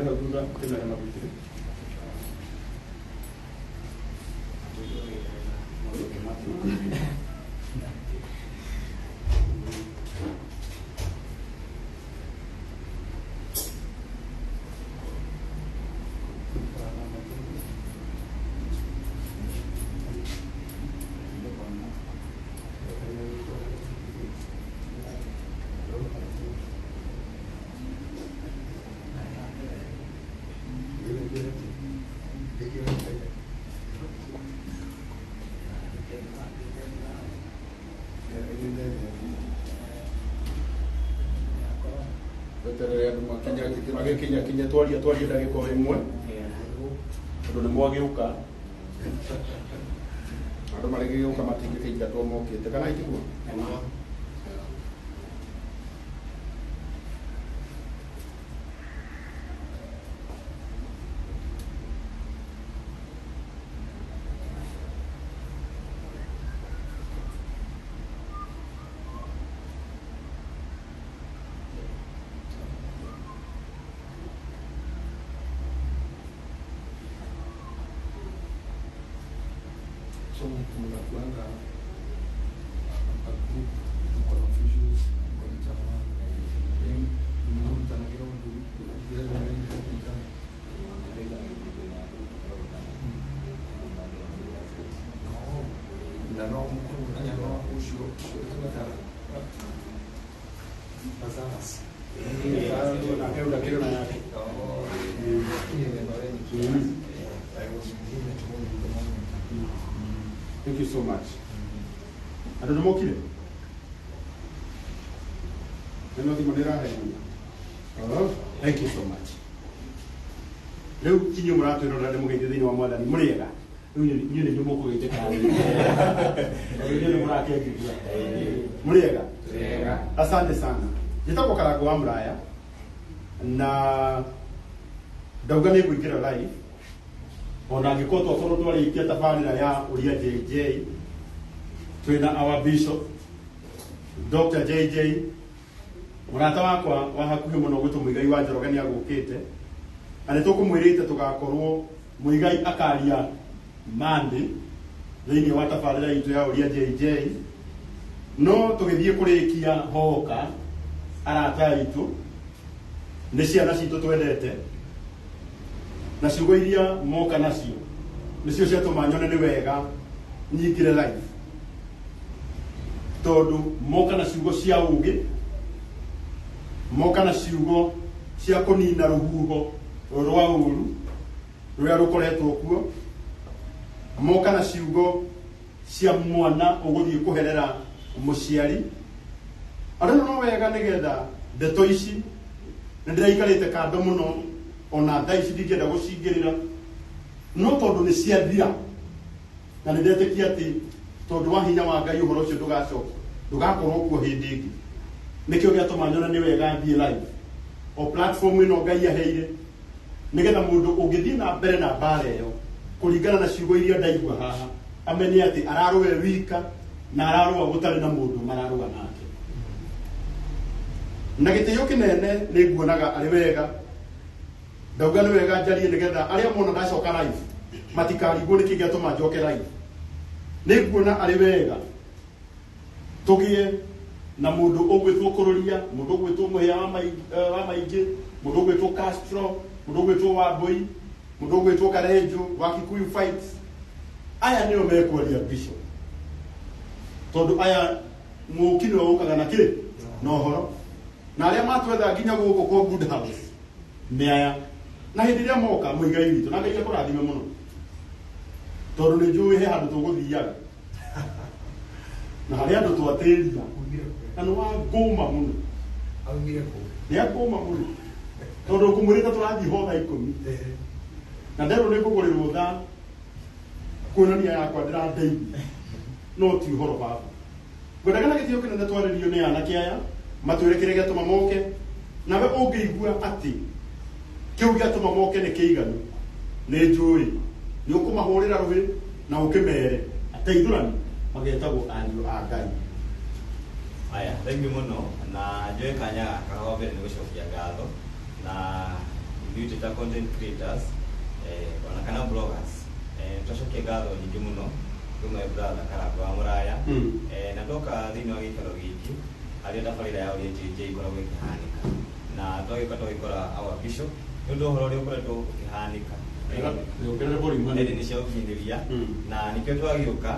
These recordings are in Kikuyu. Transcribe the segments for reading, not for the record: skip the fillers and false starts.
Tume hau thutha tũmere magwitire. Weterere andũ makinya magĩkinya kinya twaria twaria ndagĩka o ĩmwe tondũ nĩ mwagĩũka andũ marĩgĩũka matingĩkĩingatwo mokĩte kana itiguo. So mnakuanga a group, mko na officials, mko na chama, then mnakutana kila mtu, kila mtu. Na no mkutana no ucio ucio Bazaras. Nake ndakĩrĩ na yake. Oh, I was with him at home in the moment. Thank you so much. Andũ nĩ mokire? Nĩ thimũ nĩ ĩraheana. Oh, thank you so much. Rĩu inyuĩ mũratwĩrorera nĩ mũgeithio thĩinĩ wa mwathani mũrĩega. Rĩu inyuĩ nĩ inyuĩ mũkũgeithĩka. Tondũ inyuĩ nĩ mũrakĩnjigua. Mũrĩega? Asante sana. Njĩtagwo Karango wa Mũraya na ndauga nĩ ngũingĩra live ona angĩkorwo twakorwo twarĩkia tabarĩra ya ũria JJ twĩna our bishop Dr. JJ mũrata wakwa wa hakuhĩ mũno gwĩtwo Mũigai wa Njoroge nĩ agũkĩte na nĩ tũkũmwĩrĩte tũgakorwo Mũigai akaria Monday thĩinĩ wa tabarĩra itũ ya ũria JJ no tũgĩthiĩ kũrĩkia hoka arata aitũ nĩ ciana citũ twendete na ciugo iria moka nacio nĩcio ciatũma nyone nĩ wega nyingĩre live tondũ moka na ciugo cia ũgĩ, moka na ciugo cia kũnina rũhuho rwa ũru rũrĩa rũkoretwo kuo, moka na ciugo cia mwana ũgũthiĩ kũherera mũciari. Andũ no wega nĩgetha ndeto ici nĩ ndĩraikarĩte kando mũno ona thaa ici ndingĩenda gũcingĩrĩra no tondũ nĩ ciathira na nĩ ndetĩkia atĩ tondũ wa hinya wa Ngai ũhoro ũcio ndũgacoka ndũgakorwo kuo hĩndĩ ĩngĩ. Nĩkĩo gĩatũma nyone nĩ wega thiĩ live o platform ĩno Ngai aheire nĩgetha mũndũ ũngĩthiĩ na mbere na mbara ĩyo kũringana na ciugo iria ndaigua haha amenye atĩ ararũa e wika na ararũa gũtarĩ na mũndũ mararũa nake. Na gĩtĩo kĩnene nĩ nguonaga arĩ wega ndauga nĩ wega njarie nĩgetha arĩa mona ndacoka live matikarigwo nĩkĩ gĩatũma njoke live. Nĩ nguona arĩ wega tũgĩe na mũndũ ũgwĩtwo Kũrũria, mũndũ ũgwĩtwo Mũhĩa wa Maingĩ, mũndũ ũgwĩtwo Castro, mũndũ ũgwĩtwo Wambui, mũndũ ũgwĩtwo Karenjo wa Kikuyu Fights. Aya nĩo mekwaria bishop tondũ aya mũki nĩwe ũkaga na kĩ na ũhoro na arĩa matwetha nginya gũkũ kwa Good House nĩ aya na hĩndĩ ĩrĩa moka Mũigai witũ na Ngai akũrathime mũno tondũ nĩ njũĩ he handũ tũgũthiaga na harĩ andũ twatĩria na nĩ wangũma mũno. Aumire kũ? Nĩ angũma mũno tondũ ngũmwĩrĩte tũrathiĩ ho thaa 10 na nderwo nĩ ngũgũrĩrwo thaa kuonania yakwa ndĩrandeithia no ti ũhoro baba. Ngwendaga na gĩtĩo kĩnene twarĩrio nĩ anake aya matwĩre kĩrĩa gĩatũma moke nawe ũngĩigua atĩ kĩu gĩatũma moke nĩ kĩiganu nĩ njũĩ nĩ ũkũmahũrĩra rũhĩ na ũkĩmere ateithũrani magetagwo ariũ a Ngai. Aya, thank you mũno na njoe kanya gaka wa mbere nĩ gũcokia ngatho na Ithuĩ ta content creators ona kana bloggers, twacokia ngatho nyingĩ mũno kwĩ my brother Karangũ wa Mũraya. Na ndoka thĩinĩ wa gĩikaro gĩkĩ harĩa tabarĩra ya ũrĩa JJ ĩkoragwo ĩkĩhanĩka, na twagĩũka twagĩkora our bishop nĩ ũndũ ũhoro ũrĩa ũkoretwo ũkĩhanĩka Ongerere volume. Nenda-inĩ cia ũkinyanĩria. Na nĩkĩo twagĩũka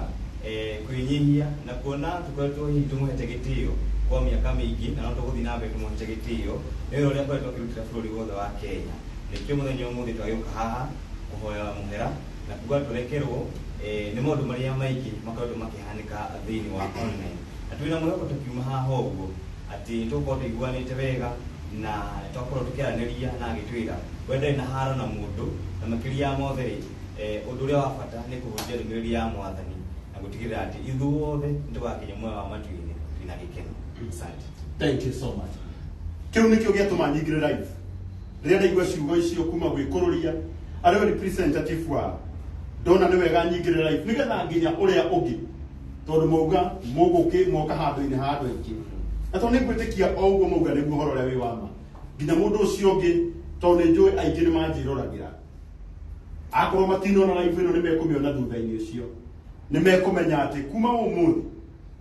kwĩnyihia na kuona tũkoretwo hihi tũmũhete gĩtĩo kwa mĩaka mĩingĩ, na no tũgũthiĩ na mbere tũmũhete gĩtĩo nĩ wĩra ũrĩa akoretwo akĩrutĩra bũrũri wothe wa Kenya. Nĩkĩo mũthenya ũmũthĩ twagĩũka haha kũhoya mũhera na kuga tũrekerwo nĩ maũndũ marĩa maingĩ makoretwo makĩhanĩka thĩinĩ wa online, na twĩna mwĩhoko tũkiuma haha ũguo atĩ tũgũkorwo tũiguanĩte wega na twakorwo tũkĩaranĩria na agĩtwĩra we ndarĩ na haro na mũndũ, na makĩria ya mothe rĩ, ũndũ ũrĩa wa bata nĩ kũhunjia ndũmĩrĩri ya Mwathani na gũtigĩrĩra atĩ ithuothe nĩ tũgakinya muoyo wa matu-inĩ twĩna gĩkeno. Asante. Thank you so much. Kĩu nĩkĩo gĩatũma nyingĩre live rĩrĩa ndaigua ciugo icio kuma gwĩkũrũria arĩ we representative wao. Ndona nĩ wega nyingĩre live nĩgetha nginya ũrĩa ũngĩ, tondũ mauga mũgũkĩ moka handũ-inĩ ha andũ aingĩ, na tondũ nĩ ngwĩtĩkia o ũguo mauga nĩguo ũhoro ũrĩa wĩ wa ma, nginya mũndũ ũcio ũngĩ, tondũ nĩ njũĩ aingĩ nĩ manjĩroragĩra. Akorwo matinona live ĩno, nĩ mekũmĩona thutha-inĩ ũcio, nĩ mekũmenya atĩ kuma ũmũthĩ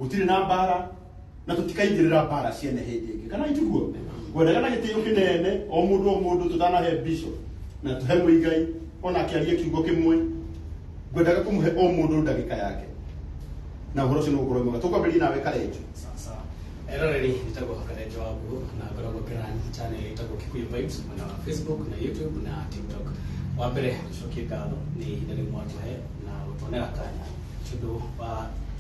gũtirĩ na mbara na tũtikaingĩrĩra mbara ciene hĩndĩ ĩngĩ, kana itiguo. Ngwendaga na gĩtĩo kĩnene o mũndũ tũtanahe bishop na tũhe mũigai ona akĩaria kiugo kĩmwe, ngwendaga kũmũhe o mũndũ ndagĩka yake na ũhoro ũcio nĩ ũgũkorwo mwega. Tũkwambĩrĩria nawe, Karenjo. Sasa eroreri, njĩtagwo Karenjo Wabu na ngoragwo ngĩrun channel ĩtagwo Kikuyu Vibes mwena wa Facebook na YouTube na TikTok. Wa mbere, tũcokie ngatho nĩ ihinda rĩu mwatũhe na gũtuonera kanya tondũ wa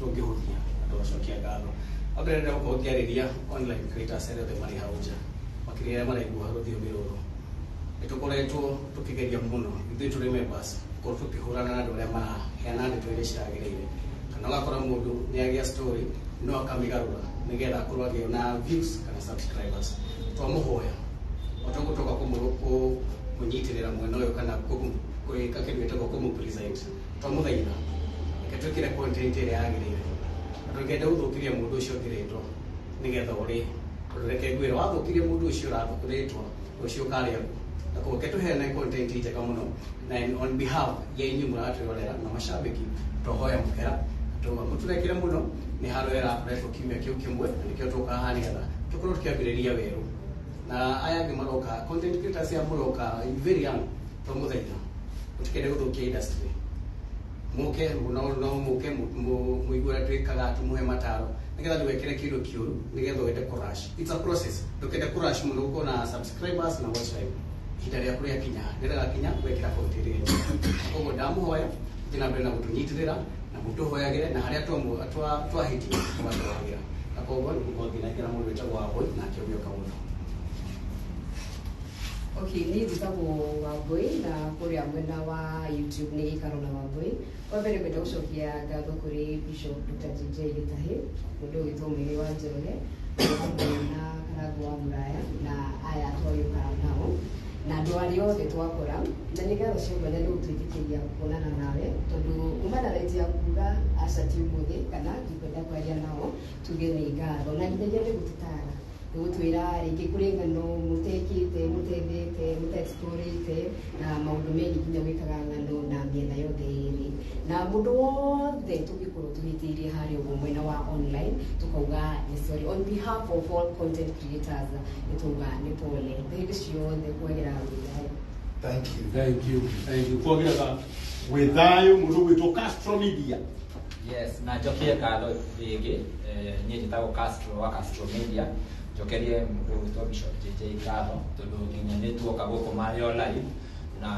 tũngĩhũthia na tũgacokia ngatho. Wa mbere, ndĩrenda gũkorwo ngĩarĩria online creators arĩa othe marĩ hau nja, makĩria arĩa maraigua rũthiomi rũrũ. Nĩ tũkoretwo tũkĩgeria mũno ithuĩ tũrĩ members gũkorwo tũkĩhũrana na andũ arĩa maraheana ndeto iria citagĩrĩire, kana ũgakora mũndũ nĩ agĩa story no akamĩgarũra nĩgetha akorwo agĩona views kana subscribers. Twamũhoya o tũgũtoka kũmũnyitĩrĩra mwena ũyũ kana gwĩka kĩndũ gĩtagwo kũmũ-present, twamũthaitha reke twĩkĩre content ĩrĩa yagĩrĩire na ndũkende gũthũkĩria mũndũ ũcio ũngĩ rĩtwa nĩgetha ũrĩ tondũ reke ngwĩre, wathũkirie mũndũ ũcio rĩtwa, rũciũ ũkarĩa nguo. Na koguo reke tũheane content njega mũno, na on behalf ya inyuĩ mũratwĩrorera na macambĩki, twahoya mũhera, tauga mũtũrekere mũno nĩ haro ĩrakoretwo kiumia kĩu kĩmwe, na nĩkĩo tũkaga haha nĩgetha tũkorwo tũkĩambĩrĩria werũ na aya angĩ maroka, content creators aya mũroka very young. Twamũthaitha mũtikende gũthũkia industry. Muke no muke mũigue ũrĩa twĩkaga, tũmũhe mataro nĩgetha ndũgekĩre kĩndũ kĩũru nĩgetha wende kũrush. It's a process, ndũkende kũrush mũno gũkorwo na subscribers na watch time. Ihinda rĩaku rĩakinya, rĩragakinya wekĩra content ĩrĩa njega. Koguo ndamũhoya thiĩ na mbere na gũtũnyitĩrĩra na mũtũhoyagĩre na harĩa twahĩtia mũgatũhoyagĩra. Na koguo nĩgũkorwo ngĩnengera mũndũ wĩtagwo Wambũi nake ũgĩũka mũno. Okay, niĩ njĩtagwo Wambũi na kũrĩa mwena wa YouTube nĩ Gĩikaro na Wambũi. Wa mbere, ngwenda gũcokia ngatho kũrĩ Bishop Dr. JJ Gĩtahi, mũndũ ũgĩtwo Mũigai wa Njoroge, hamwe na Karangũ wa Mũraya na aya twagĩũka nao na andũ arĩa othe twakora, na nĩ ngatho cia mwanya nĩ gũtwĩtĩkĩria kuonana nawe, tondũ uma na right ya kuga aca ti ũmũthĩ kana ndikwenda kwaria nao, tuge nĩ ngatho na nginyagia nĩ gũtũtara, nĩ gũtwĩra rĩngĩ kũrĩ ng'ano mũtekĩte, mũtethete, mũtaexplorĩte na maũndũ megiĩ nginya gwĩkaga ng'ano na mĩena yothe ĩrĩ, na mũndũ wothe tũngĩkorwo tũhĩtĩirie harĩa ũguo mwena wa online, tukauga nĩ sorry on behalf of all content creators. Nĩ tauga nĩ pole hĩndĩ ciothe kwagĩra wĩthayũ. Thank you. Thank you, thank you. Kwagĩraga gwĩ thayũ. Mũndũ ũgwĩtwo Castro Media. Yes, na njokie ngatho rĩngĩ. Niĩ njĩtagwo Castro wa Castro Media. Njokerie mũndũ ũgwĩtwo Bishop JJ ngatho tondũ nginya nĩ tuoka gũkũ marĩ o live na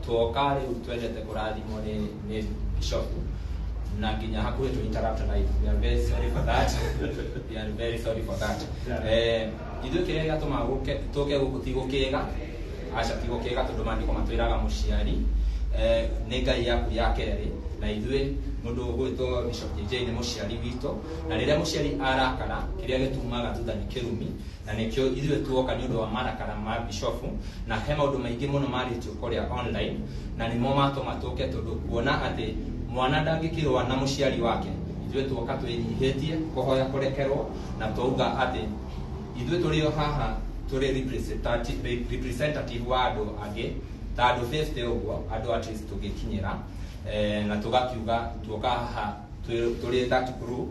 tuoka rĩu twendete kũrathimwo nĩ Bishop na nginya hakuhĩ tũ interrupt live. We are very sorry for that, we are very sorry for that. Ithuĩ kĩrĩa gĩatũmaga tũke gũkũ ti gũkĩga, aca ti gũkĩga, tondũ maandĩko matwĩraga mũciari nĩ Ngai yaku ya kerĩ, na ithuĩ mũndũ ũgwĩtwo Bishop JJ nĩ mũciari witũ, na rĩrĩa mũciari arakara, kĩrĩa gĩtumaga thutha nĩ kĩrumi, na nĩkĩo ithuĩ tuoka nĩ ũndũ wa marakara ma bishofu, na he maũndũ maingĩ mũno marĩtio kũrĩa online na nĩmo matũma tũke, tondũ kuona atĩ mwana ndangĩkĩrũa na mũciari wake. Ithuĩ tuoka twĩnyihĩtie kũhoya kũrekerwo na twauga atĩ ithuĩ tũrĩ o haha. tũrĩ representative wa andũ angĩ ta andũ 50 ũguo andũ at least tũngĩkinyĩra na tũgakiuga tuoka haha tũrĩ that group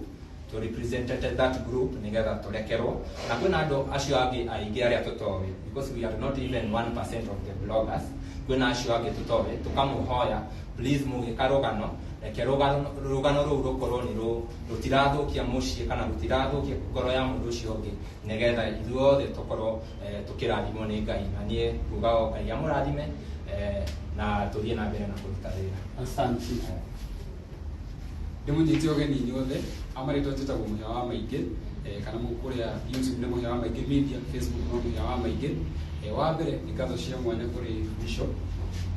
to represented that group nigetha tũrekerwo na kwĩna andũ acio angĩ aingĩ arĩa tũtoĩ because we are not even 1% of the bloggers kwĩna acio angĩ tũtoĩ tũkamũhoya please mũgĩka rũgano reke rũgano rũu rũkorwo nĩ rũtirathũkia mũciĩ kana rũtirathũkia ngoro ya mũndũ ũcio ũngĩ nĩgetha ithuothe tũkorwo tũkĩrathimwo nĩ Ngai na niĩ nguga o Ngai amũrathime na tũthiĩ na mbere na kũruta wĩra. Asante. Ndĩmũnyite ũgeni inyuothe amarĩtwa njĩtagwo Mũhĩa wa Maingĩ kana kũrĩa YouTube nĩ Mũhĩa wa Maingĩ Media, Facebook no Mũhĩa wa Maingĩ. Wa mbere nĩ ngatho cia mwanya kũrĩ Bishop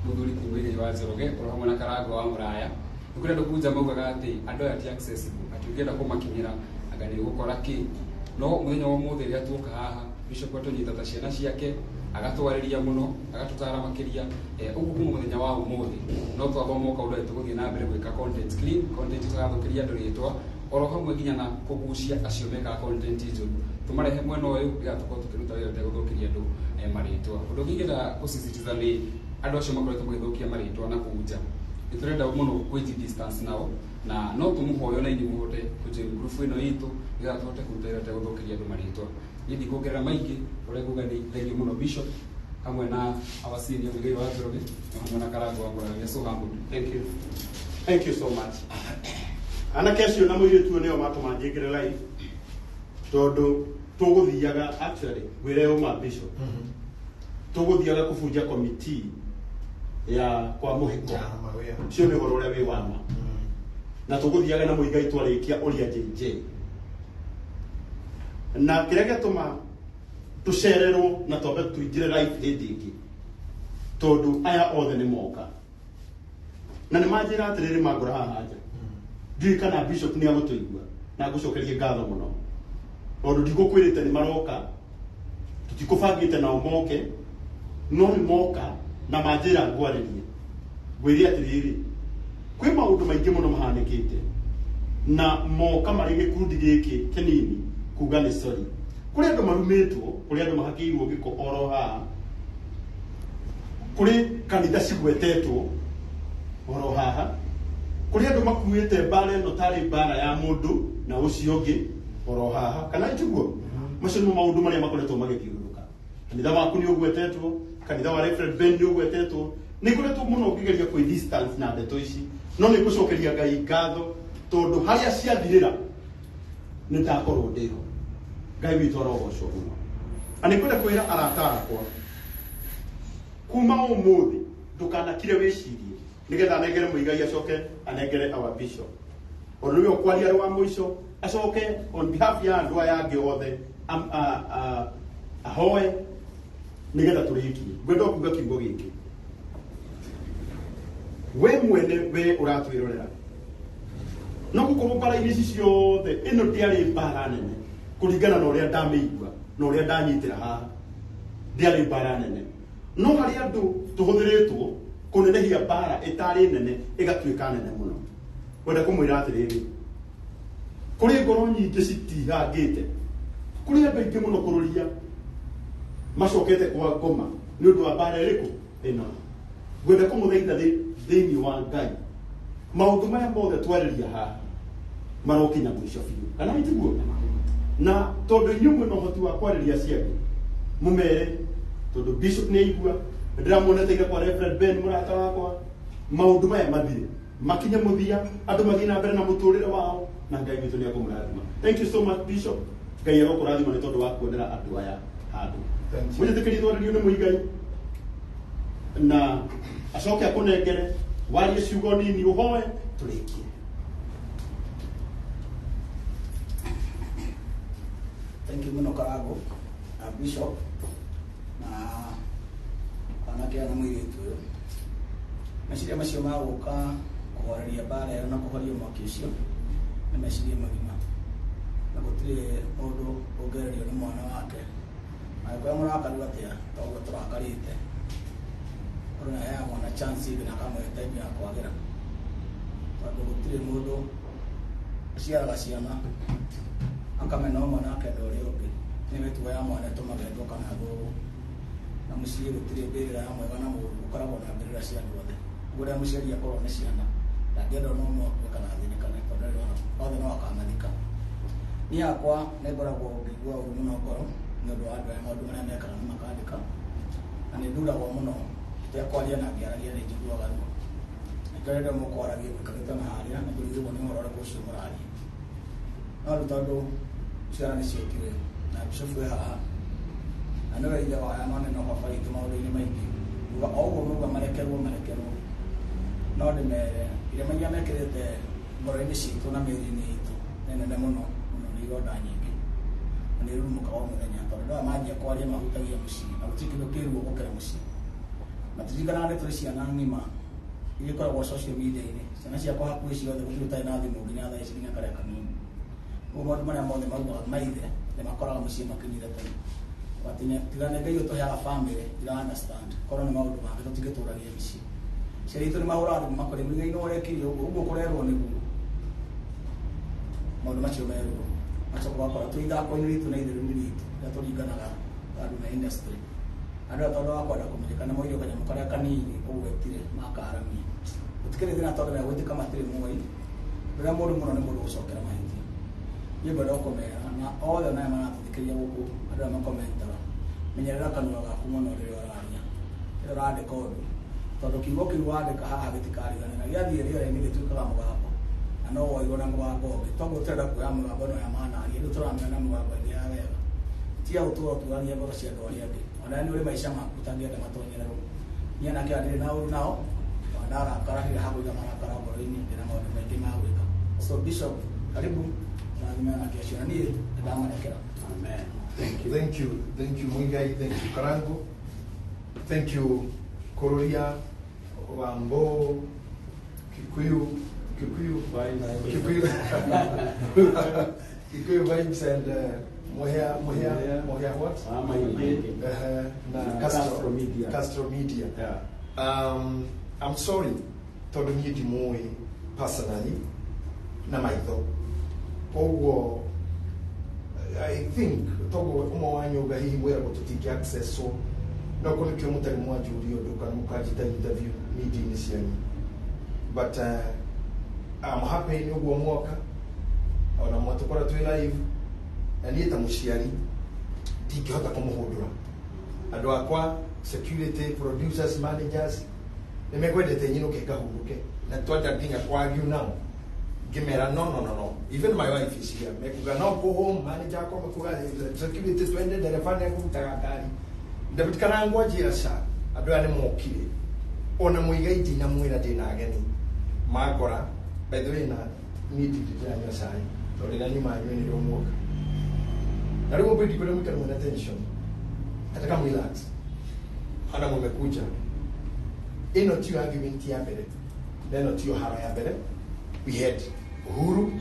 mũthuri ti Muigai wa Njoroge oro hamwe na Karango wa Mũraya. Nĩ kũrĩ andũ kunja maugaga atĩ andũ aya ti accessible, atĩ ũngĩenda kũmakinyĩra anga nĩ ũgũkora kĩ. No mũthenya wa ũmũthĩ rĩrĩa tuoka haha Bishop atũnyita ta ciana ciake agatwarĩria mũno agatũtara makĩria ũguo kuma mũthenya wa ũmũthĩ no twathoma kaũndũ atĩ tũgũthiĩ na mbere gwĩka content clean, content ĩtarathũkĩria andũ rĩtwa oro hamwe nginya na kũgucia acio mekaga content njũru tũmarehe mwena ũyũ nĩgetha tũkorwo tũkĩruta wĩra ũtegũthũkĩria andũ marĩtwa. Ũndũ ũngĩ ingĩenda gũsisitiza nĩ andũ acio makoretwo magĩthũkia marĩtwa na kũu nja nĩ tũrenda mũno kwĩji distance nao na no tũmũhoyo na inyuĩ mũhote kũjoin group ĩno itũ nĩgetha tũhote kũruta wĩra ũtegũthũkĩria andũ marĩtwa. Niĩ ndikuongerera maingĩ ũrĩa nguga nĩ thengiũ mũno Bishop hamwe na our senior Muigai wa Njoroge na hamwe na Karango wa Mũraya. We are so humbled. Thank you. Thank you so much. Anake acio na mũirĩtu ũyũ nĩo matũma njĩkĩre live tondũ tũgũthiaga actually ngwĩre ũma Bishop tũgũthiaga kũbunja committee ya kwa mũhĩko ũcio nĩ ũhoro ũrĩa wĩ wa ma na tũgũthiaga na Mũigai twarĩkia ũria JJ na kĩrĩa gĩatũma tũcererwo na twambe tũingĩre live hĩndĩ ĩngĩ tondũ aya othe nĩ moka na nĩ manjĩra atĩrĩrĩ mangora haha nja ndiũĩ kana Bishop nĩ agũtũigua na ngũcokerie ngatho mũno tondũ ndigũkwĩrĩte nĩ maroka tũtikũbangĩte nao moke no nĩ moka na manjĩra ngwarĩrie ngwĩre atĩrĩrĩ kwĩ maũndũ maingĩ mũno mahanĩkĩte na moka marĩ gĩkundi gĩkĩ kĩnini kuga nĩ sorry kũrĩ andũ marumĩtwo kũrĩ andũ mahakĩirwo gĩko oro haha kũrĩ kanitha cigwetetwo oro haha kũrĩ andũ makuĩte mbara ĩno tarĩ mbara ya mũndũ na ũcio ũngĩ oro haha kana itiguo macio nĩmo maũndũ marĩa makoretwo magĩthiũrũrũka kanitha waku nĩ ũgwetetwo kanitha wa Reverend Ben nĩ ũgwetetwo nĩ ngoretwo mũno ngĩgeria kwĩ distance na ndeto ici no nĩ ngũcokeria Ngai ngatho tondũ harĩa ciathirĩra nĩ ndakorwo ndĩho Ngai witũ arogocwo mũno na nĩ ngwenda kwĩra arata akwa kuma ũmũthĩ ndũkanakire wĩcirie nĩgetha anengere Muigai acoke anengere our bishop ona nĩwe ũkwaria arĩ wa mũico acoke on behalf ya andũ aya angĩ othe ahoe nĩgetha tũrĩkie ngwenda kuga kiugo gĩkĩ we mwene we ũratwĩrorera no gũkorwo mbara-inĩ ici ciothe ĩno ndĩarĩ mbara nene kũringana na ũrĩa ndamĩigua na ũrĩa ndanyitĩra haha ndĩarĩ mbara nene no harĩ andũ tũhũthĩrĩtwo kũnenehia mbara ĩtarĩ nene ĩgatuĩka nene mũno wenda kũmwĩra atĩrĩrĩ kũrĩ ngoro nyingĩ citihangĩte kũrĩ andũ aingĩ mũno kũrũria macokete kwa ngoma nĩ ũndũ wa mbara ĩrĩkũ ĩno ngwenda kũmũthaitha thĩinĩ wa Ngai maũndũ maya mothe twarĩria haha marokinya mũico biũ kana itiguo na tondũ inyuĩ mwĩna ũhoti wa kwarĩria acio angĩ mũmere tondũ bishop nĩ aigua ndĩramuonete ira kwa Reverend Ben mũrata wakwa maũndũ maya mathire makinye mũthia andũ mathiĩ na mbere na mũtũrĩre wao na Ngai witũ nĩ ekũmũrathima. Thank you so much Bishop. Ngai arokũrathima nĩ tondũ wa kuonera andũ aya handũ mwĩtĩkĩrie twarĩrio nĩ Mũigai na acoke akũnengere warie ciugo nini ũhoe tũrĩkie. Thank you mũno Karango na Bishop na anake na mũirĩtu ũyũ. Meciria macio ma gũka kũhoreria mbara ĩyo na kũhoria mwaki ũcio nĩ meciria magima na gũtirĩ mũndũ ũngĩererio nĩ mwana wake angĩkorwo mũrakaru atĩa toguo tũrakarĩte mũndũ nĩ aheaga mwana chance ĩngĩ na akamũhe time ya kwagĩra tondũ gũtirĩ mũndũ ũciaraga ciana akamena ũmwe na akenda ũrĩa ũngĩ. Nĩ mĩtugo ya mwana ĩtũmaga endwo kana thũrwo. Na mũciĩ gũtirĩ mbĩrĩra ya mwega na mũũru, gũkoragwo na mbĩrĩra cia andũ othe. Ũguo rĩrĩa mũciari akorwo nĩ ciana, ndangĩenda ona ũmwe akue kana athĩnĩkane tondũ ndarĩ ona othe no akamathika. Niĩ hakwa nĩ ngoragwo ngĩigua ũru mũno ngoro nĩ ũndũ wa andũ aya maũndũ marĩa mekaga na makandĩka. Na nĩ nduragwo mũno itekwaria na ngĩaragia nĩ njiguaga ruo. Nĩkĩo rĩrĩa mũkwaragia mũikarĩte na harĩa nĩ kũrigĩrwo nĩ ũhoro ũrĩkũ ũcio mũraria. No rĩu tondũ ciana nĩ ciokire na Bishop e haha na nĩwe ithe wa aya no nĩ no baba witũ maũndũ-inĩ maingĩ. Uga o ũguo mauga marekerwo marekerwo. No ndĩmere irema iria mekĩrĩte ngoro-inĩ citũ na mĩĩrĩ-inĩ itũ nĩ nene mũno mũno, nĩ ironda nyingĩ na nĩ irurumũkaga o mũthenya tondũ andũ aya manjia kwaria mahutagia mũciĩ na gũtirĩ kĩndũ kĩ ruo gũkĩra mũciĩ. Matiririkanaga nĩ tũrĩ ciana ng'ima iria ikoragwo social media-inĩ. Ciana ciakwa hakuhĩ ciothe gũtirĩ ũtarĩ na thimũ nginya thaa ici nginya karĩa kanini. Koguo maũndũ marĩa mothe maugaga maithe nĩ makoraga mũciĩ makinyire tene. Tiga nĩ Ngai ũtũheaga family ira understand korwo nĩ maũndũ mangĩ tũtingĩtũragia mĩciĩ. Ciana itũ nĩ mahũraga thimũ makore mũigai nĩ ũrekire ũguo ũguo kũrerwo nĩguo. Maũndũ macio merwo macoka ũgakora twĩ ithako-inĩ ritũ na itherũ-inĩ ritũ rĩrĩa tũringanaga andũ na industry. Andũ aya tondũ wa kwenda kũmenyekana moire kanyamũ karĩa kanini ũgwetire makaramia. Gũtikĩrĩ thĩna tondũ megwĩtĩka matirĩ muoyi. Rĩrĩa mũndũ mũno nĩ mũndũ gũcokera mahĩtia. Niĩ ngwenda kũmera na othe naya maratũthikĩrĩria gũkũ andũ arĩa makomentaga menyerera kanua gaku mũno rĩrĩa ũraria rĩrĩa ũrandĩka ũndũ tondũ kiugo kĩu wandĩka haha gĩtikariganĩra gĩathiĩ rĩera-inĩ gĩtuĩkaga mũgambo na no woirwo na mũgambo ũngĩ toguo tũrenda kuoya mũgambo ĩno ya manaria rĩu tũramenya na mũgambo ĩngĩ ya wega tiga gũtũra ũturagia ngoro cia andũ arĩa angĩ ona nĩ ũrĩ maica maku ũtangĩenda matonyererwo. Niĩ anake aya ndirĩ na ũru nao ona ndarakara ndirĩ ha kũiga marakara ngoro-inĩ ndĩna maũndũ maingĩ ma gwĩka. So Bishop, karibu rathime anake acio na niĩ nĩ ndamarekera. Amen. Thank you. Thank you. Thank you, Muigai. Thank you, Karangu. Thank you, Kororia, Wambo, Kikuyu, Kikuyu, Kikuyu, Kikuyu Vibes and Mohea, Mohea, Mohea what? Na Castro Media. Castro Media. Yeah. I'm sorry, tondũ niĩ ndimũĩ personally na maitho koguo I think toguo ũmwe wa nyũmba hihi mwĩragwo tũtingĩ access no kũ nĩkĩo mũtarĩ mwanjũria ũndũ kana mũkanjĩta interview media-inĩ cianyu but I'm happy nĩ ũguo mwoka ona mwatũkora twĩ live na niĩ ta mũciari ndingĩhota kũmũhũndũra andũ akwa security producers managers nĩ mekwendete nyinũke ngahurũke na twenda nginya kwagiu nao ngĩmera no no no no even my wife is here mekuga no go home manager akwa mekuga security twende ndereba nĩ ekũrutaga ngari David Karangwa njĩra ca andũ aya nĩ mokire ona mũigai ndinamwĩra ndĩna ageni makora by the way na niĩ ndirĩ ndĩranyua cai tondũ rĩrĩa nyuma nyue nĩrĩo muoka na rĩu mbidi kwenda mũikare mwĩna tension hata kama relax hana mumekuja ĩno tiyo argument ya mbere na ĩno tiyo haro ya mbere. We had Uhuru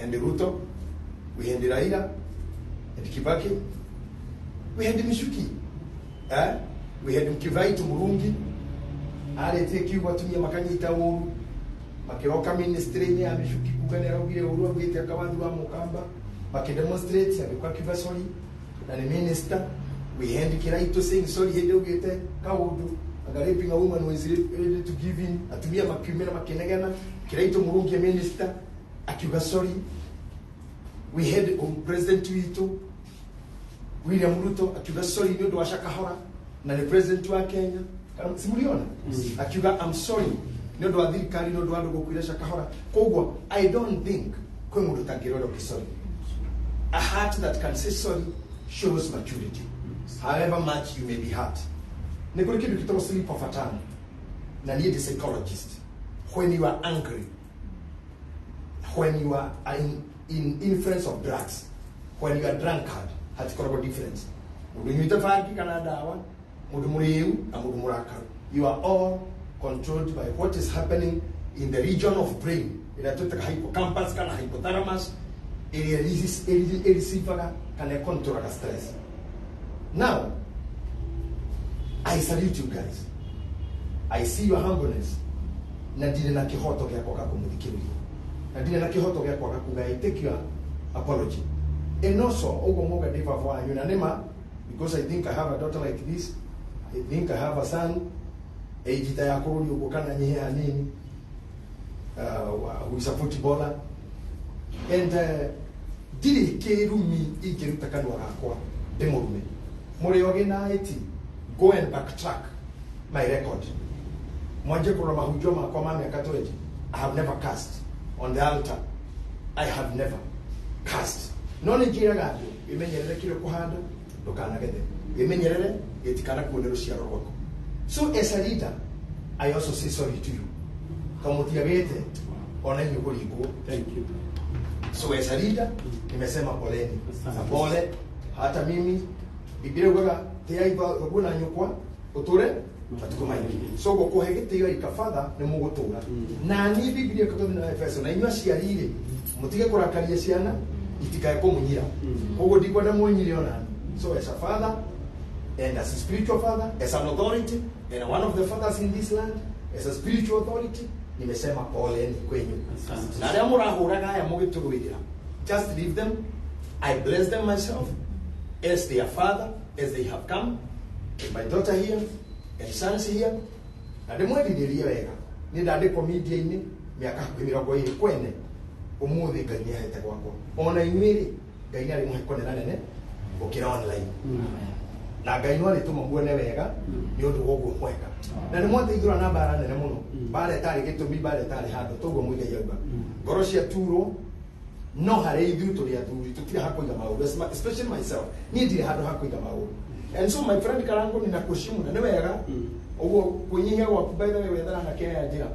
and Ruto, we had Raila and Kibaki, we had Michuki, eh? We had Mkivaitu Murungi arĩtie kiugo atumia makanyita ũru makĩroka ministry-inĩ ya Michuki kuga nĩ araugire ũru augĩte akawathi wa mũkamba makĩdemonstrate agĩũka akiuga sorry na nĩ minister. We had Kiraito saying sorry hĩndĩ augĩte kaũndũ anga raping a woman was ready to give in atumia makiumĩra makĩnegena Kiraito Murungi minister akiuga sorry. We had president witũ William Ruto akiuga sorry nĩ ũndũ wa Shakahora na nĩ president wa Kenya simuliona akiuga I'm sorry nĩ ũndũ wa thirikari nĩ ũndũ wa andũ gũkuire Shakahora. Koguo I don't think kwĩ mũndũ ũtangĩrora ũkĩ sorry. A heart that can say sorry shows maturity however much you may be hurt. Nĩ kũrĩ kĩndũ gĩtagwo slip of a tongue na niĩ ndĩ psychologist. When you are angry, when you are in influence of drugs, when you are drunkard, hatikoragwo difference mũndũ ũnyuĩte bangi kana ndawa mũndũ mũrĩu na mũndũ mũrakaru, you are all controlled by what is happening in the region of brain ĩrĩa twĩtaga hippocampus kana hypothalamus ĩrĩa ĩreceivaga kana ĩcontrolaga stress. Now I salute you guys. I see your humbleness na ndirĩ na kĩhoto gĩa kwaga kũmũthikĩrĩria na ndirĩ na kĩhoto gĩa kwaga kuga I take your apology. And also ũguo muga ndĩ baba wanyu na nĩma, because I think I have a daughter like this, I think I have a son age ta ya kũrũri ũguo kana nyihe hanini, who is a footballer, and ndirĩ kĩrumi ingĩruta kanua gakwa ndĩmũrume. Mũrĩ ogĩ na IT, go and backtrack my record, mwanjie kũrora mahunjio makwa ma mĩaka 20. I have never cast on the altar. I have never cast. No nĩ njĩraga andũ, wĩmenyerere kĩrĩa ũkũhanda ndũkanagethe, wĩmenyerere gĩtikanakuone rũciaro rwaku. So as a leader, I also say sorry to you, tondũ mũtiagĩte ona inyuĩ kũringwo. Thank you. So as a leader, nimesema poleni. Asante. Na pole hata mimi. Biblia yugaga tĩai thoguo na nyũkwa ũtũre matukũ maingĩ. So gũkũhe gĩtĩo ika father nĩ mũgũtũra. Na niĩ Biblia ĩkatũthĩ na Efeso, na inyuĩ aciari rĩ, mũtige kũrakaria ciana itikae kũmũnyira. Koguo ndikwenda mũnyire onani. So as a father and as a spiritual father, as an authority and one of the fathers in this land, as a spiritual authority, nimesema poleni kwenyu. Asante. Na arĩa mũrahũraga aya mũgĩtũrũĩrĩra, just leave them. I bless them myself as their father, as they have come with my daughter here and sons here. Na ndĩmwendithĩrie wega, nĩ ndandĩkwo media-inĩ mĩaka hakuhĩ 20 kwene. Ũmũthĩ Ngai nĩ ahete gwakwa, ona inyuĩ rĩ, Ngai nĩ arĩmũhe kũnena nene gũkĩra online, na Ngai no arĩtũma muone wega nĩ ũndũ wa ũguo mweka. Na nĩ mwateithũra na mbara nene mũno, mbara ĩtarĩ gĩtũmi, mbara ĩtarĩ handũ. Toguo Mũigai auga, ngoro ciaturwo, no harĩ ithuĩ tũrĩ athuri tũtirĩ ha kũiga maũndũ, especially myself, niĩ ndirĩ handũ ha kũiga maũndũ. And so, my friend Karango, ninakuheshimu na nĩ wega ũguo kwĩnyihia gwaku. By the way, wethera na kea njĩra,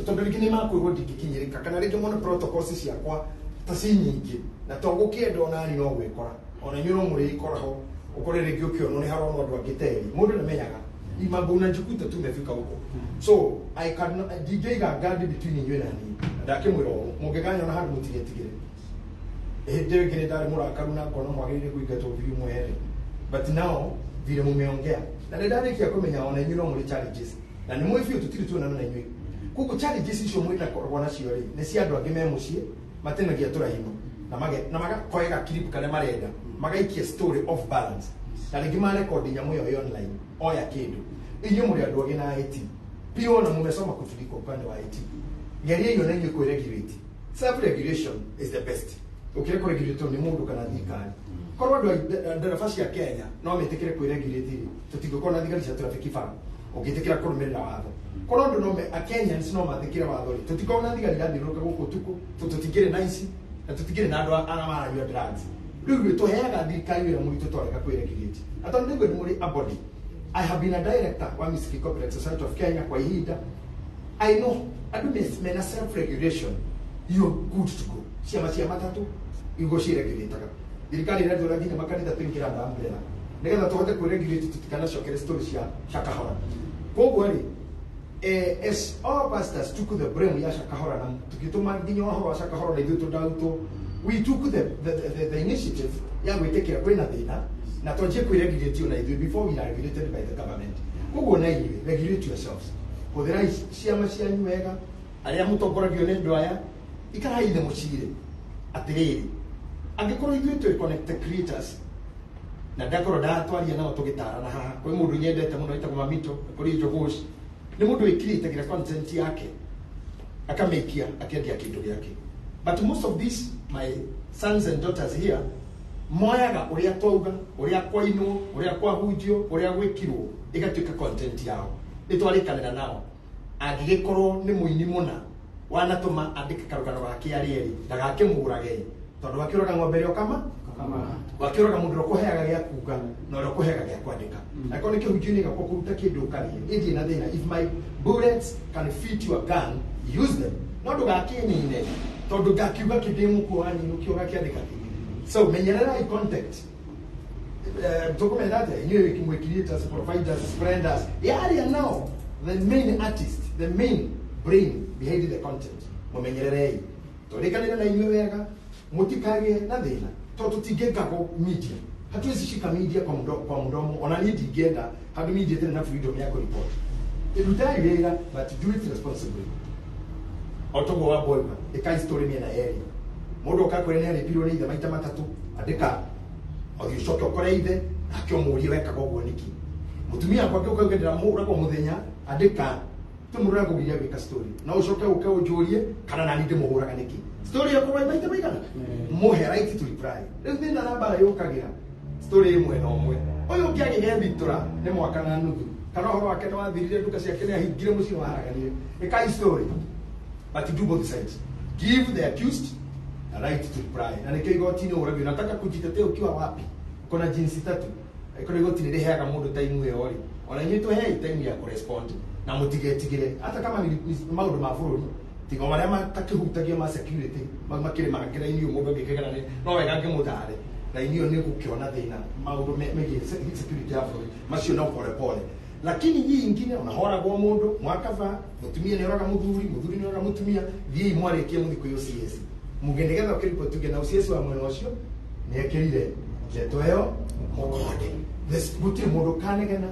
tondũ rĩngĩ nĩ makwĩrwo ndingĩkinyĩrĩka, kana rĩngĩ mone protocols ciakwa ta ci nyingĩ, na to gũkĩenda onani no gwĩkora, ona inyuĩ no mũrĩikora ho, ũkore rĩngĩ ũkĩonwo nĩ haronwo andũ angĩ terĩ. Mũndũ nĩmenyaga mambo, unajikuta tu umefika huko. So I can ndingĩiga guard between inyuĩ na niĩ. Ndakĩmwĩra ũũ, mũngĩkanyona handũ mũtigetigĩre. Hĩndĩ ĩyo ĩngĩ nĩ ndarĩ mũrakaru na ngona mwagĩrĩire kũingatwo biũ mwehere, but now vile mumeongea na nĩ ndarĩkia kũmenya ona inyuĩ no mũrĩ challenges, na nĩ mũĩ biũ tũtirĩ tuonana na inyuĩ. Koguo challenges icio mwĩnakoragwo nacio rĩ, nĩ cia andũ angĩ me mũciĩ matenagia tũrahino na na magakoega clip karĩa marenda magaikia story off balance, na rĩngĩ marekondi nyamũ ĩyo ĩ online oya kĩndũ. Inyuĩ mũrĩ andũ agĩ na IT pia na mumesoma kutuliko upande wa IT, geria iyo na inyuĩ kwĩregulate. Self regulation is the best ũkĩre kũregulate nĩ mũndũ kana thirikari. Korwo andũ a ndereba cia Kenya no metĩkĩre kwĩregulate rĩ, tũtingĩkorwo na thigari cia traffic bara. Ũngĩtĩkĩra kũrũmĩrĩra watho, korwo andũ no a Kenyans no mathĩkĩre watho rĩ, tũtikorwo na thigari irathiũrũrũka gũkũ ũtukũ, tondũ tũtingĩrĩ na ici na tũtingĩrĩ na andũ arĩa maranyua drugs. Rĩu rĩ, tũheaga thirikari wĩra mũritũ twarega kwĩregulate, na tondũ nĩguo nĩ mũrĩ a body. I have been a director wa Music Copyright Society of Kenya kwa ihinda. I know andũ mena self regulation, you're good to go. Ciama cia matatũ igo ciregulataga, thirikari ĩratwĩra nginya makanitha tũingĩra under umbrella nĩgetha tũhote kwĩregulate, tũtikanacokere story cia Shakahora. Koguo rĩ, as our pastors took the blame ya Shakahora na tũgĩtũma nginya ũhoro wa Shakahora na ithuĩ tũndautwo, we took the initiative ya gwĩtĩkĩra kwĩna thĩna na twanjie kwĩregulate ona ithuĩ before we are regulated by the government. Koguo na inyuĩ, regulate yourselves, hũthĩrai ciama cianyu wega. Arĩa mũtongoragio nĩ andũ aya, ikarai thĩ mũcire atĩrĩrĩ, angĩkorwo ithuĩ twĩ connected creators, na ndakorwo ndatwaria nao tũgĩtarana haha, kwĩ mũndũ nyendete mũno ĩtagwo Mamito kũrĩ Njogoci, nĩ mũndũ wĩkirĩte content yake akamĩikia akĩendia kĩndũ gĩake. But most of these my sons and daughters here moyaga ũrĩa twauga, ũrĩa kwainwo, ũrĩa kwahunjio, ũrĩa gwĩkirwo, ĩgatuĩka content yao. Nĩ twarĩkanĩra nao, angĩgĩkorwo nĩ mũini mũna wanatũma andĩke karũgano gake arĩ erĩ, ndagakĩmũrage, tondũ wakĩũraga ng'ombe ĩrĩa ũkama, wakĩũraga mũndũ ũrĩa ũkũheaga gĩa kuga na ũrĩa ũkũheaga gĩa kwandĩka. Angĩkorwo nĩ kĩhunjio-inĩ gĩakwa kũruta kĩndũ ũkarĩe, ĩthiĩ na thĩna. If my bullets can fit your gun, use them, no ndũgakĩnine tondũ ngakiuga kĩndĩ mũkuo wanini ũkĩo ũgakĩandĩka kĩ. So menyererai content. Tũkũmenya atĩa inyuĩ mwĩ creators, providers, spreaders yaria nao, the main artist, the main brain behind the content, mũmenyererei. Tũrĩkanĩre na inyuĩ wega, mũtikagĩe na thĩna, tondũ tũtingĩngagwo media. Hatuwezi shika media kwa mdomo. Ona niĩ ndingĩenda handũ media ĩtarĩ na freedom ya kũreport. Rutai wĩra, but do it responsibly. O toguo wa boyba, ĩkai story mĩena yerĩ. Mũndũ oka kwĩra nĩ arĩpirwo nĩ ithe maita matatũ, andĩka ũthiĩ ũcoke ũkore ithe nake ũmũrie wekaga ũguo nĩkĩ. Mũtumia wakwa angĩũka auge ndĩramũhũraga o mũthenya, andĩka tũmũrũra ngũgiria gwĩka story. No ũcoke ũke ũnjũrie kana nani ndĩmũhũraga nĩkĩ. Story ĩkorwo ĩ maita maigana? Mũhe right to reply. Rĩu thĩna na mbara yũkagĩra story ĩmwe na ũmwe. Ũyũ ũngĩ agĩgethitũra nĩ mwaka na nuthu. Kana ũhoro wake nĩ wathirire, nduka ciake nĩ ahingire, mũciĩ waharaganire. Ĩkai story. But do both sides. Give the accused a right to reply. Na nĩkĩo igoti-inĩ ũragio, nataka kujitetea ukiwa wapi? Kuna jinsi tatu. Kuna igoti-inĩ rĩheaga mũndũ time ĩyo rĩ. Ona inyuĩ tũhei time ya kũrespond na mũtigetigĩre hata kama ni maũndũ ma bũrũri tiga marĩa matakĩhutagia ma security mau makĩrĩ mangĩ raini ũyũ mũndũ angĩkĩgera nĩ no wega ngĩmũtare raini ĩyo nĩ gũkĩona thĩna maũndũ megiĩ security ya bũrũri macio no pole pole, lakini hii ingine unahoragwo mũndũ mwakaba mũtumia nĩ oraga mũthuri, mũthuri nĩ oraga mũtumia, thiĩi mwarĩkie mũthiĩ kwĩ OCS muge nĩgetha ũkĩripoti uge na OCS wa mwena ũcio nĩ ekĩrire ndeto ĩyo mũkonde. Gũtirĩ mũndũ ũkanegena,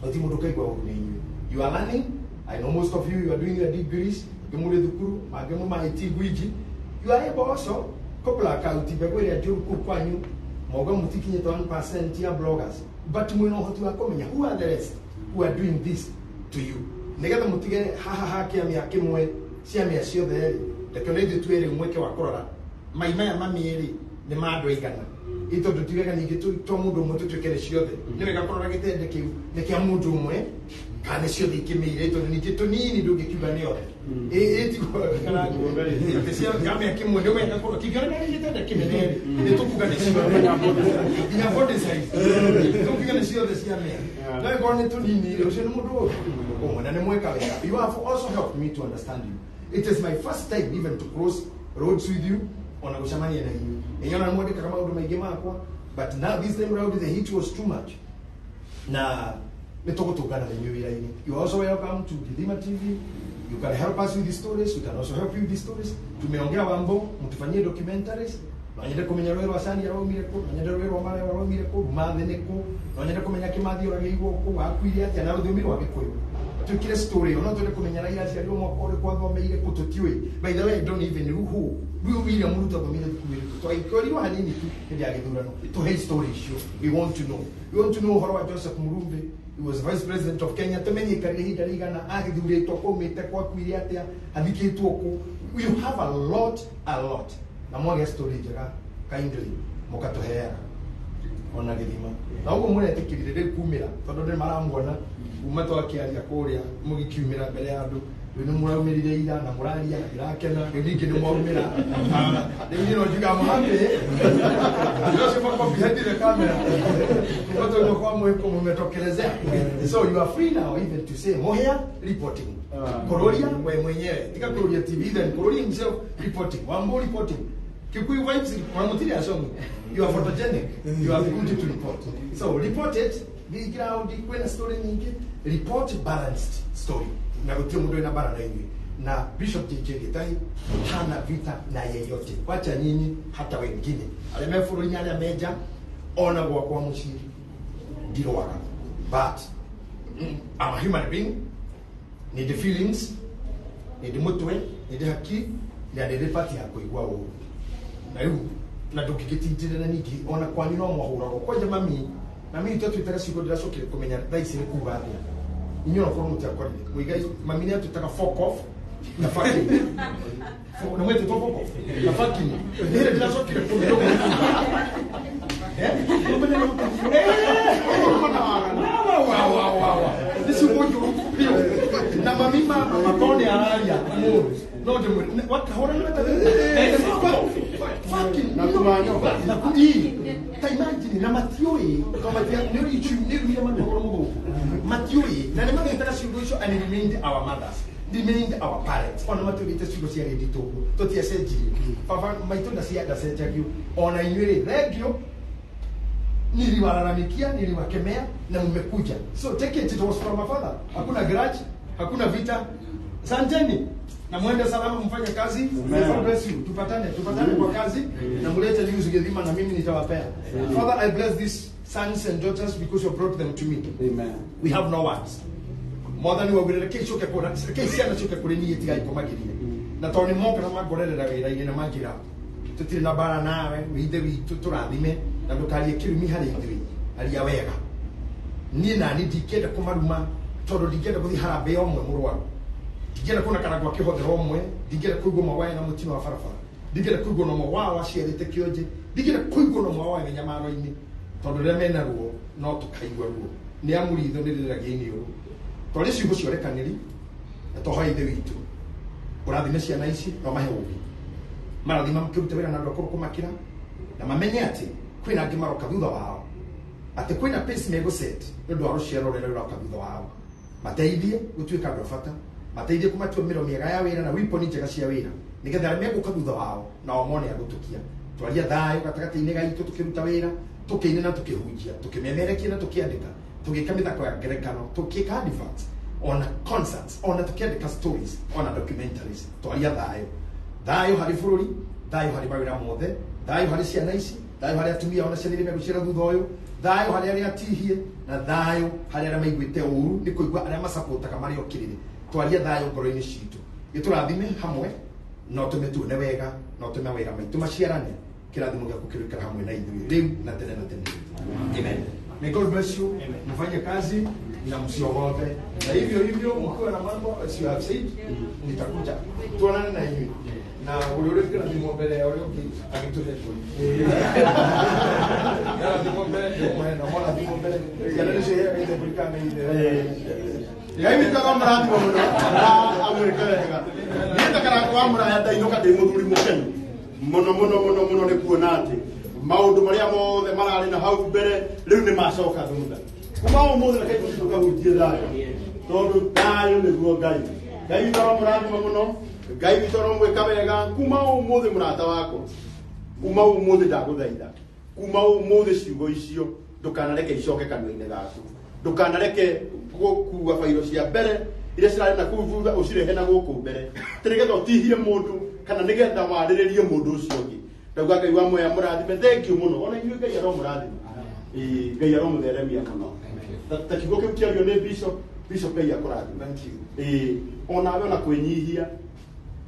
gũtirĩ mũndũ ũkaigua ũru nĩ inyuĩ. You are learning. I know most of you, you are doing your degrees, angĩ mũrĩ thukuru, angĩ mũma IT gwiji. You are able also kũblack out mbegũ ĩrĩa njũru kũu kwanyu, mauga mũtikinyĩte 1% ya bloggers, but mwĩna ũhoti wa kũmenya who are the rest who are doing this to you, nĩgetha mũtige haha ha kĩamĩa kĩmwe ciamĩa ciothe rĩ, reke ona ithuĩ twĩrĩ mweke wa kũrora mai maya mamĩrĩ nĩ ma andũ aigana, ĩ tondũ ti wega ningĩ to mũndũ ũmwe tũtuĩke nĩ ciothe. Nĩ wega kũrora gĩtende kĩu nĩ kĩa mũndũ ũmwe kana nĩ ciothe ikĩmĩire, tondũ ningĩ tũnini ndũngĩkiuga nĩ othe. Ĩ tiguo kana atĩ cia kĩamĩa kĩmwe nĩ wega kũrora kĩngĩoneka nĩ gĩtende kĩnene rĩ, nĩ tũkuga nĩ ciothe nginya body size, tũkuga nĩ ciothe ciamĩa, no ĩkorwo nĩ tũnini rĩ, ũcio nĩ mũndũ ũmwe na nĩ mweka wega. You have also helped me to understand you. It is my first time even to cross roads with you ona gũcemania na inyuĩ. Inyuĩ ona mwandĩkaga maũndũ maingĩ makwa, but now this time round the heat was too much na nĩ tũgũtũngana na inyuĩ wĩra-inĩ. You are also welcome to Githima TV. You can help us with the stories, we can also help you with the stories. Tumeongea Wambo, mtufanyie documentaries. No nyende kũmenya rũĩ rwa Cania rwaumire kũ, no nyende rũĩ rwa Marewa rwaumire kũ, Mathĩ nĩ kũ, no nyende kũmenya Kĩmathi oragĩirwo kũ, wakuire atĩa na rũthiomi rwa Gĩkũyũ. Twĩkire story ĩyo, no twende kũmenya Raila aciarirwo mwaka ũrĩkũ, athomeire kũ, tũtiũĩ. By the way, I don't even know who rĩu William Ruto athomire thukuru ĩrĩkũ, twaikorirwo hanini tu hĩndĩ ya gĩthurano. Tũhe story icio. We want to know, we want to know ũhoro wa Joseph Murumbi. He was vice president of Kenya, tumenye ikarire ihinda rĩigana, agĩthurĩtwo kwaumĩte, kwakuire atĩa, athikĩtwo kũ. We have a lot, a lot, na mwagĩa story njega kindly mũkatũheaga ona gĩthima na ũguo mũretĩkĩrire rĩu kumĩra tondũ nĩ maramuona kuma twakĩaria kũrĩa mũgĩkiumĩra mbere ya andũ. Rĩu nĩ mũraumĩrire ira na mũraria na ndĩrakena. Rĩu ningĩ nĩ mwaumĩra, rĩu niĩ no njuga mũhappy Joseph ako behind the camera kuma tondũ kwa mwĩko mũmetokelezea. So you are free now even to say Muhia reporting, Kororia we mwenyewe tika Kororia TV, then Kororia himself reporting, Wambo reporting, Kikuyu Vibes, Wamutiri asomi. You are photogenic, you are good to report, so report it. Thiĩ ground kwĩna story nyingĩ, report balanced story na gũtirĩ mũndũ wĩna bara na inyuĩ. Na Bishop JJ Gitahi hana vita na yeyote, wacha nyinyi hata wengine arĩa me bũrũri-inĩ, arĩa menja ona gwakwa mũciĩ ndirwaga, but I'm a human being, nĩ ndĩ feelings, nĩ ndĩ mũtwe, nĩ ndĩ hakiri na nĩ ndĩ bati ya kũigua ũru na rĩu na ndũngĩgĩtindĩrĩra ningĩ ona kwanyu no mwahũragwo kwanja mami mami itũ atwĩtaga ciugo ndĩracokire kũmenya thaa ici nĩ kuga atĩa. Inyuĩ onakorwo mũtiakorire mũigai mami nĩ atwĩtaga fuck off na fucking na mwetĩtwo fuck off na fucking nĩ hĩndĩ ndĩracokire kũmenya ũguo nĩ kuga. Eh? Ũmenye nĩ wa wa wa wa wa nĩ ciugo njũru biũ na mami makorwo nĩ araria mũndũ no ndĩmwĩre wakahũra nĩ wetaga fucking Na kũmanyoka. Na ii ta imagine na matiũĩ to matia nĩ nĩ rũire manuagwo mũthũngũ matiũĩ na nĩ magĩtaga ciugo icio, and remained our mothers, remained our parents, ona matiũrĩte ciugo cia rĩndi tũguo tũtiacenjirie baba maitũ ndacenjagio ona inyuĩ rĩ thengio niliwalalamikia, niliwakemea na mmekuja. So take it, it was from my father. Hakuna grudge, hakuna vita. Santeni na mwende salama, mfanye kazi. May God bless you. Tupatane, tupatane kwa kazi na mulete news Githima na mimi nitawapea. Father, I bless these sons and daughters because you brought them to me. Amen. We have no words. Mwathani waugire reke icoke kũra reke ciana ciũke kũrĩ niĩ tigaikomagirie na tondũ nĩ moka na mangorerera wĩra-inĩ na manjĩra Tũtirĩ na mbara nawe, wĩ ithe witũ, tũrathime na ndũkarie kĩrumi harĩ ithuĩ, aria wega. Niĩ nani ndingĩenda kũmaruma tondũ ndingĩenda gũthiĩ harambee ya ũmwe mũrwaru, ndingĩenda kuona Karangũ akĩhothera ũmwe, ndingĩenda kũigua ũmwe wae na mũtino wa barabara, ndingĩenda kũigua na ũmwe wao aciarĩte kĩonje, ndingĩenda kũigua na ũmwe wao e mĩnyamaro-inĩ, tondũ rĩrĩa mena ruo no tũkaigua ruo. Nĩ amu ritho nĩ rĩrĩragia iniũrũ. Twarĩ ciugo cia ũrekanĩri na twahoya ithe witũ ũrathime ciana ici na ũmahe ũũgĩ, marathima makĩruta wĩra na andũ akũrũ kũmakĩra, na mamenye atĩ kwĩna angĩ maroka thutha wao, atĩ kwĩna pace megũset nĩ ũndũ wa rũciaro rũrĩa rũroka thutha wao. Mateithie gũtuĩka andũ a bata, mateithie kũmatua mĩro mĩega ya wĩra na weapon njega cia wĩra, nĩgetha arĩa megũka thutha wao nao mone a gũtũkia. Twaria thayũ gatagatĩ-inĩ gaitũ tũkĩruta wĩra, tũkĩina na tũkĩhunjia, tũkĩmemerekia na tũkĩandĩka, tũgĩka mĩthako ya ngerekano, tũkĩka adverts, ona concerts, ona tũkĩandĩka stories, ona documentaries. Twaria thayũ, thayũ harĩ bũrũri, thayũ harĩ mawĩra mothe, thayũ harĩ ciana ici, thayũ harĩ atumia ona ciana iria megũciara thutha ũyũ, thayũ harĩ arĩa atihie, na thayũ harĩ arĩa maiguĩte ũru nĩ kũigua arĩa macapotaga marĩ okĩrĩre. Twaria thayũ ngoro-inĩ citũ, gĩtũrathime hamwe, no tũme tuone wega, no tũme wĩra maitũ maciarane. Kĩrathimo gĩaku kĩrũikara hamwe na ithuĩ rĩu na tene na tene. Amen. May God bless you. Mfanye kazi na msiogope. Na hivyo hivyo mkiwa na mambo as you have said, nitakuja. Tuonane na inyuĩ. Na ũrĩa ũrĩ mbere ya ũrĩa ũngĩ agĩtũhe mbũri. Yarathimwo mbere, ndĩmũhe na morathimwo mbere. Ciana nĩcio iheaga ithe mbũri kana ithe. Ngai witũ aromũrathima mũno na amwĩke wega. Niĩ ta Karangũ wa Mũraya ndainũka ndĩ mũthuri mũkenu mũno mũno mũno mũno nĩ kuona atĩ maũndũ marĩa mothe mararĩ na hau mbere rĩu nĩ macoka thutha. Kuma ũmũthĩ reke ithuĩ tũkahunjie thayũ, tondũ thayũ nĩguo Ngai. Ngai witũ aromũrathima mũno, Ngai witũ aromwĩka wega. Kuma ũmũthĩ mũrata wakwa, kuma ũmũthĩ ndagũthaitha, kuma ũmũthĩ ciugo icio ndũkanareke icoke kanua-inĩ gaku, ndũkanareke gũkua bairo cia mbere iria cirarĩ na kũu thutha ũcirehe na gũkũ mbere, atĩ nĩgetha ũtihie mũndũ kana nĩgetha warĩrĩrie mũndũ ũcio ũngĩ. Ndauga Ngai wa muoya mũrathime, thank you mũno. Ona inyuĩ Ngai aromũrathima. Ĩĩ, Ngai aromũtheremia mũno. Ta kiugo kĩu kĩario nĩ Bishop, Bishop Ngai akũrathime. Thank you. Ĩĩ, onawe ona kwĩnyihia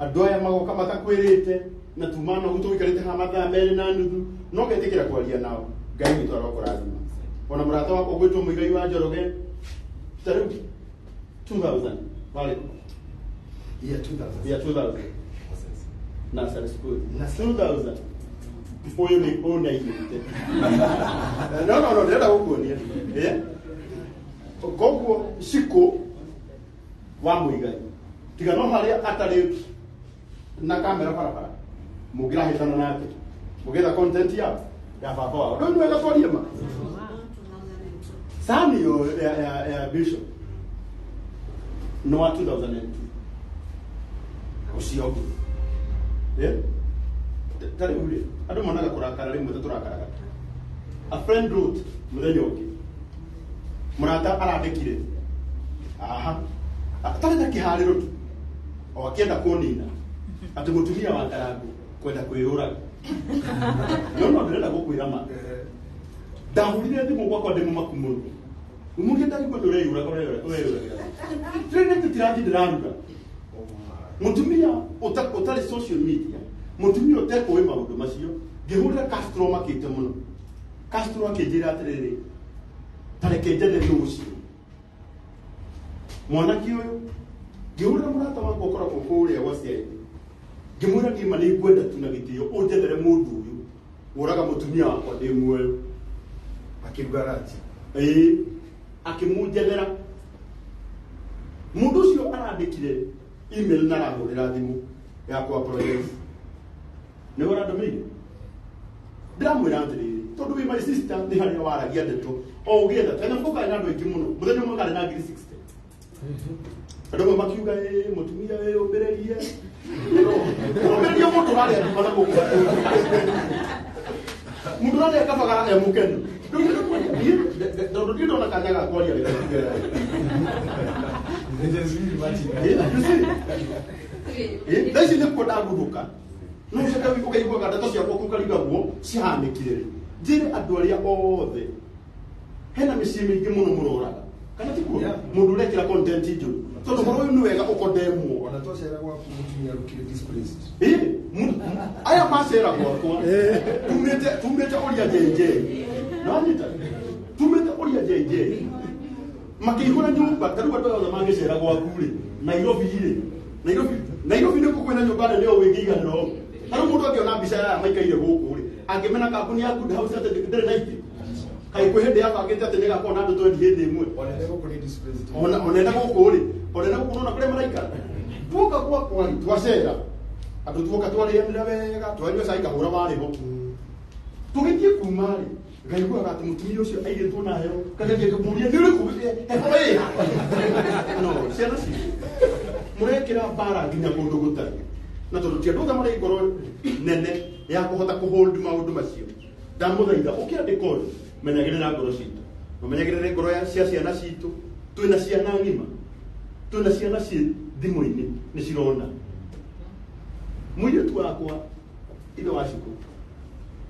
andũ aya magoka matakwĩrĩte na tuma nogu tũgĩikarĩte haha mathaa merĩ na nuthu no getĩkĩra kwaria nao. Ngai witũ arokũrathima. Ona mũrata wakwa ũgwĩtwo Mũigai wa Njoroge, ta rĩu 2000 warĩ kũ? Year 2000. Year 2000. Nursery school. Nursery. 2000. Ũyũ nĩ ũyũ nĩ aiyũrĩte. No, no, no, ndĩrenda gũkuonia. Eh? Koguo Shiko wa Mũigai, tiga no harĩa atarĩ na kamera barabara, mũngĩrahĩtana nake mũgĩetha content ya baba wao. Rĩu nĩ wega twarie ma sani yo ya Bishop no wa 2002 ũcio ũngĩ. Eh? Ta rĩu rĩ, andũ monaga kũrakara rĩmwe ta tũrakaraga. A friend wrote mũthenya ũngĩ, mũrata arandĩkire aha atarĩ na kĩharĩro tu, o akĩenda kũnina atĩ mũtumia wa Karangũ kwenda kwĩyũraga. No no ndĩrenda gũkwĩra ma, ndahũrire thimũ gwakwa ndĩ mũmaku mũno, mũrie ndarigwo nĩ ũreyũraga ũreyũraga tũrĩ tũtirathiĩ ndĩraruga. Mũtumia ũtarĩ social media, mũtumia ũtekũĩ maũndũ macio, ngĩhũrĩra Castro makĩte mũno. Castro akĩnjĩra atĩrĩrĩ, ta reke njethe nũ ũcio mwanake ũyũ. Ngĩhũrĩra mũrata wakwa ũkoragwo kũrĩa gwa CID, ngĩmwĩra niĩ ma nĩ ngwenda tu na gĩtĩo ũnjethere mũndũ ũyũ ũraga mũtumia wakwa ndĩ muoyo. Akĩruga ranji. Ĩĩ, akĩmũnjethera mũndũ ũcio. Arandĩkire email na arahũrĩra thimũ ya kũ apologize nĩwe ũrandũmĩire. Ndĩramwĩra atĩrĩrĩ, tondũ wĩ my sister, nĩ harĩa waragia ndeto o ũgĩetha kanyamũ karĩ na andũ aingĩ mũno. Mũthenya ũmwe karĩ na 60,000. Andũ amwe makiuga, "Ĩ, mũtumia ĩ, ũmbĩrĩrie ũmbĩrĩrie mũndũ ũrarĩa nduma na gũkũ, mũndũ ũrarĩa kabaga e mũkenu." Rĩu niĩ tondũ ndirĩ ndona kanya ga kwaria, reke njuge. You see? Thaa ici nĩkuo ndaguthũka, no ũcoke ũkaiguaga ndeto ciakwa kũu karigagwo cihanĩkire rĩ. Njĩre andũ arĩa othe hena mĩciĩ mĩingĩ mũno mũroraga. Kana tiguo mundu urekira content njuru tondu horo uyu ni wega ukondemwo. Ona twacera gwaku mutumia arukire displaced. Aya macera gwakwa tumite uria JJ nanyita tumite uria JJ makĩihũra nyũmba ta rĩu andũ othe mangĩcera gwaku rĩ Nairobi rĩ Nairobi nĩkuo kwĩna nyũmba nene ũũ ĩngĩiganĩra ũũ. Ta rĩu mũndũ angĩona mbica ya aya maikaire gũkũ rĩ angĩmena kambuni ya Good House atĩ ndĩrĩ na itĩ kaĩ kwĩ hĩndĩ yabangĩte atĩ nĩgakorwo na andũ 20 hĩndĩ ĩmwe onene gũkũ rĩ onene gũkũ nona kũrĩa maraikara tuoka gwakwa rĩ twacera andũ tuoka twarĩanĩra wega twanyua cai kahũra warĩ ho tũgĩthiĩ kuma rĩ ngaiguaga atĩ mũtumia ũcio airĩtwo na heo kageria kũmũria nĩ ũrĩkũ heho ĩha no ciana citũ mũrekĩra mbara nginya kũndũ gũtarĩ na tondũ ti andũ othe marĩ ngoro nene ya kũhota kũhold maũndũ macio ndamũthaitha ũkĩandĩka ũndũ menyagĩrĩra ngoro citũ menyagĩrĩre ngoro cia ciana citũ twĩna ciana ng'ima twĩna ciana ciĩ thimũ-inĩ nĩ cirona mũirĩtu wakwa ithe wa Shiko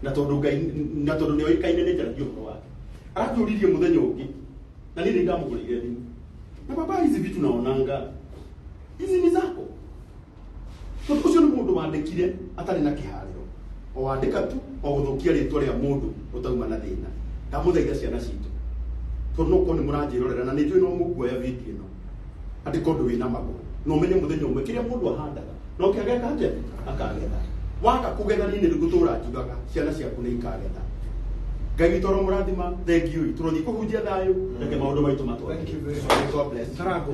na tondu Ngai na tondu nĩ oĩkaine nĩ njaragia ũhoro wake aranjũririe mũthenya ũngĩ na niĩ nĩ ndamũgũrĩire thimũ na baba hizi vitu naonanga hizi ni zako tondu ũcio nĩ mũndũ wandĩkire atarĩ na kĩharĩro o wandĩka tu o gũthũkia rĩtwa rĩa mũndũ ũtauma na thĩna ndamũthaitha ciana citũ tondu no korwo nĩ mũranjĩrorera na nĩ njũĩ no mũkuoya video ĩno andĩka ũndũ wĩna magũrũ na ũmenye mũthenya ũmwe kĩrĩa mũndũ ahandaga no kĩageka atĩa akagetha waka kugetha niĩ nĩ ngũtũra njugaga ciana ciaku nĩ ikagetha Ngai witũ aromũrathima thank you tũrothiĩ kũhunjia thayũ reke maũndũ maitũ matware. Thank you very much. God bless. Karango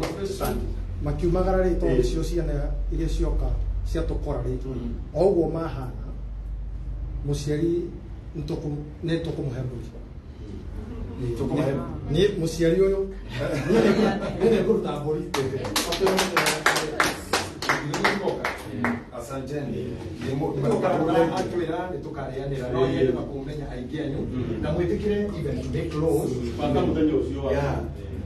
makiumagara rĩ tondũ nĩcio ciana iria cioka ciatũkora rĩ o ũguo mahana mũciari nĩ tũkũmũhe mbũri nĩ mũciari ũyũ niĩ nĩ ngũruta mbũri. Asanteni. Atwĩra nĩ tũkarĩanĩra no nyende makũmenya aingĩ anyu na mwĩtĩkĩre even to make laws banga mũthenya ũcio wa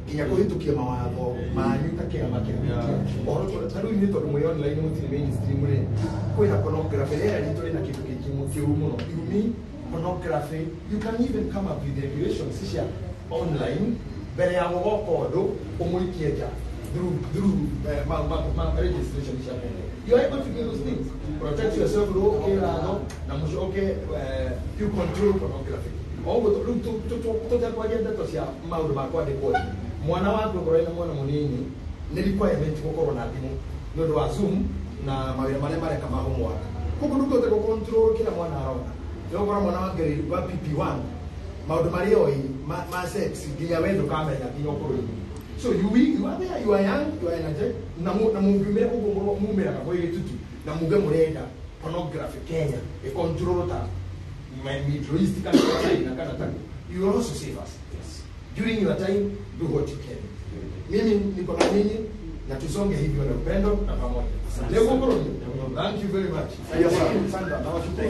nginya kũhĩtũkia mawatho manyu ta kĩama kĩa ũhoro ta rĩu inyuĩ tondũ mwĩ online mũtirĩ mainstream rĩ kwĩna pornography rĩera ritũ rĩna kĩndũ kĩũru mũno irumi pornography you can even come up with regulations cia online mbere ya gũgoka ũndũ ũmũikie nja through registration cia mbere. You are able to do those things. Protect yourself, okay, na mũcoke you control pornography. Oguo rĩu tũtekwaria ndeto cia maũndũ ma kwandĩkwo mwana waku okorwo ena mwana mũnini nĩ requirement gũkorwo na thimũ nĩ ũndũ wa Zoom na mawĩra marĩa mareka ma homework. Koguo ndũngĩhota gũ control kĩrĩa mwana arona. Nĩũgũkora mwana wa grade wa PP1 maũndũ marĩa oĩ ma sex nginya we ndũkamenya nginya ũkũrũ-inĩ. So you are there, you are young, you are energetic, na mungiumĩra ũguo mumĩraga mwĩ gĩtutu na muge mũrenda pornography Kenya ĩcontrol ta Middle East kana China kana ta you will also save us. Yes. During your time do what you can. Mimi niko na ninyi na tusonge hivyo na upendo na pamoja. Leo. Thank you very much. Yes, sir. Sandra, nawashukuru.